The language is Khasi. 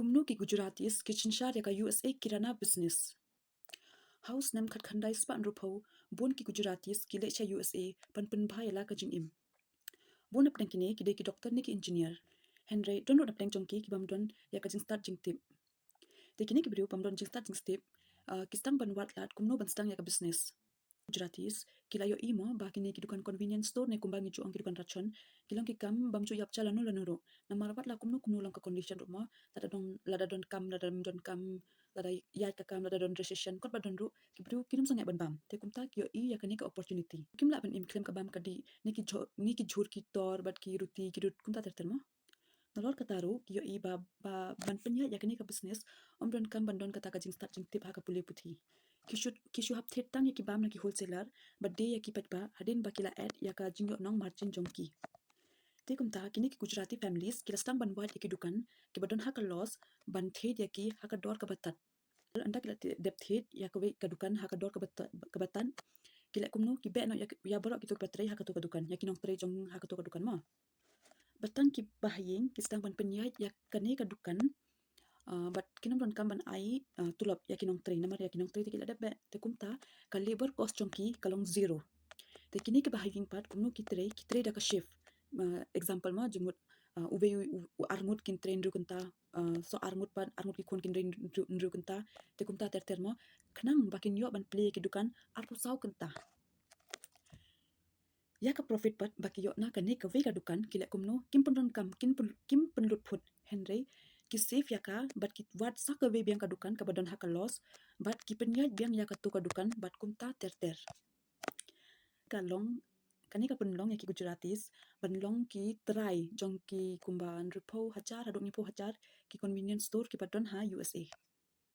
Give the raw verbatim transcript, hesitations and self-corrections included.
Kumno ki Gujaratis ki synshar ïa ka U S A kirana business. Ha u snem khatkhyndai spah hynriewphew, bun ki Gujaratis ki leit sha U S A ban pynbha ïa la ka jingim. Bun napdeng kine ki dei ki doktor ne ki engineer. Hynrei don ruh napdeng jong ki ki bym don ïa ka jingstad jingtip. Te kine ki briew bym don jingstad jingtip, ah, ki sdang ban wad lad kumno ban sdang ïa ka business. Gujaratis ki la ïohi mo ba kine ki dukan convenience store ne kumba ngi ju ong ki dukan ration, ki long ki kam bym ju ïap ja lano lano ruh. Namar wat la kumno kumno long ka condition ruh mo, lada don, lada don kam, lada don kam, lada ïaid ka kam, lada don recession, kot ba don ruh, ki briew kim sangeh ban bam. Te kumta ki ïohi ïa kane ka opportunity. Kim lah ban im khlem ka bam ka dih, ne ki jhur, ne ki jhur ki tor bad ki ruti ki dud kumta ter ter mo. Nalor kata ruh ki ïohi ba, ba ban pynïaid ïa kane ka business, ym don kam ban don kata ka jingstad jingtip ha ka pule puthi. Ki shu, ki shu hap thied tang ïa ki bam na ki wholesaler, bad dei ïa ki paidbah hadien ba ki la add ïa ka jingïoh nong margin jong ki. Te kumta kine ki Gujarati families ki la sdang ban wad ïa ki dukan kiba don ha ka loss, ban thied ïa ki ha ka dor kaba tad. Ynda ki la dep thied ïa kawei ka dukan ha ka dor kaba tad, kaba tad, ki leh kumno, ki beh noh ïa, ïa baroh kito kiba trei ha kato ka dukan, ïa ki nongtrei jong ha kato ka dukan mo. Bad tang kiba ha ïing ki sdang ban pynïaid ïa kane ka dukan, ah, bad kim don kam ban ai, ah, tulop ïa ki nongtrei, namar ïa ki nongtrei te ki la dep beh. Te kumta ka labour cost jong ki ka long zero. Te kine kiba ha ïing pat kumno ki trei, ki trei da ka shift. Ah, example mo, jingmut, ah, uwei u, u, u arngut kin trei hynriew kynta, ah, so arngut pat, arngut ki khun kin trei hynriew, hynriew kynta. Te kumta ter ter mo, khnang ba kin ïoh ban plie ïa ki dukan arphew saw kynta. Ïa ka profit pat ba ki ïoh na kane kawei ka dukan, ki leh kumno, kim pyndonkam, kim pyn, kim pynlut phut, hynrei ki save ïa ka bad ki wad sa kawei biang ka dukan kaba don ha ka loss, bad ki pynïaid biang ïa kato ka dukan bad kumta ter ter. Ka long, kane ka pynlong ïa ki Gujaratis ban long ki trai jong ki kumba hynriewphew hajar haduh hynñiewphew hajar ki convenience store kiba don ha U S A.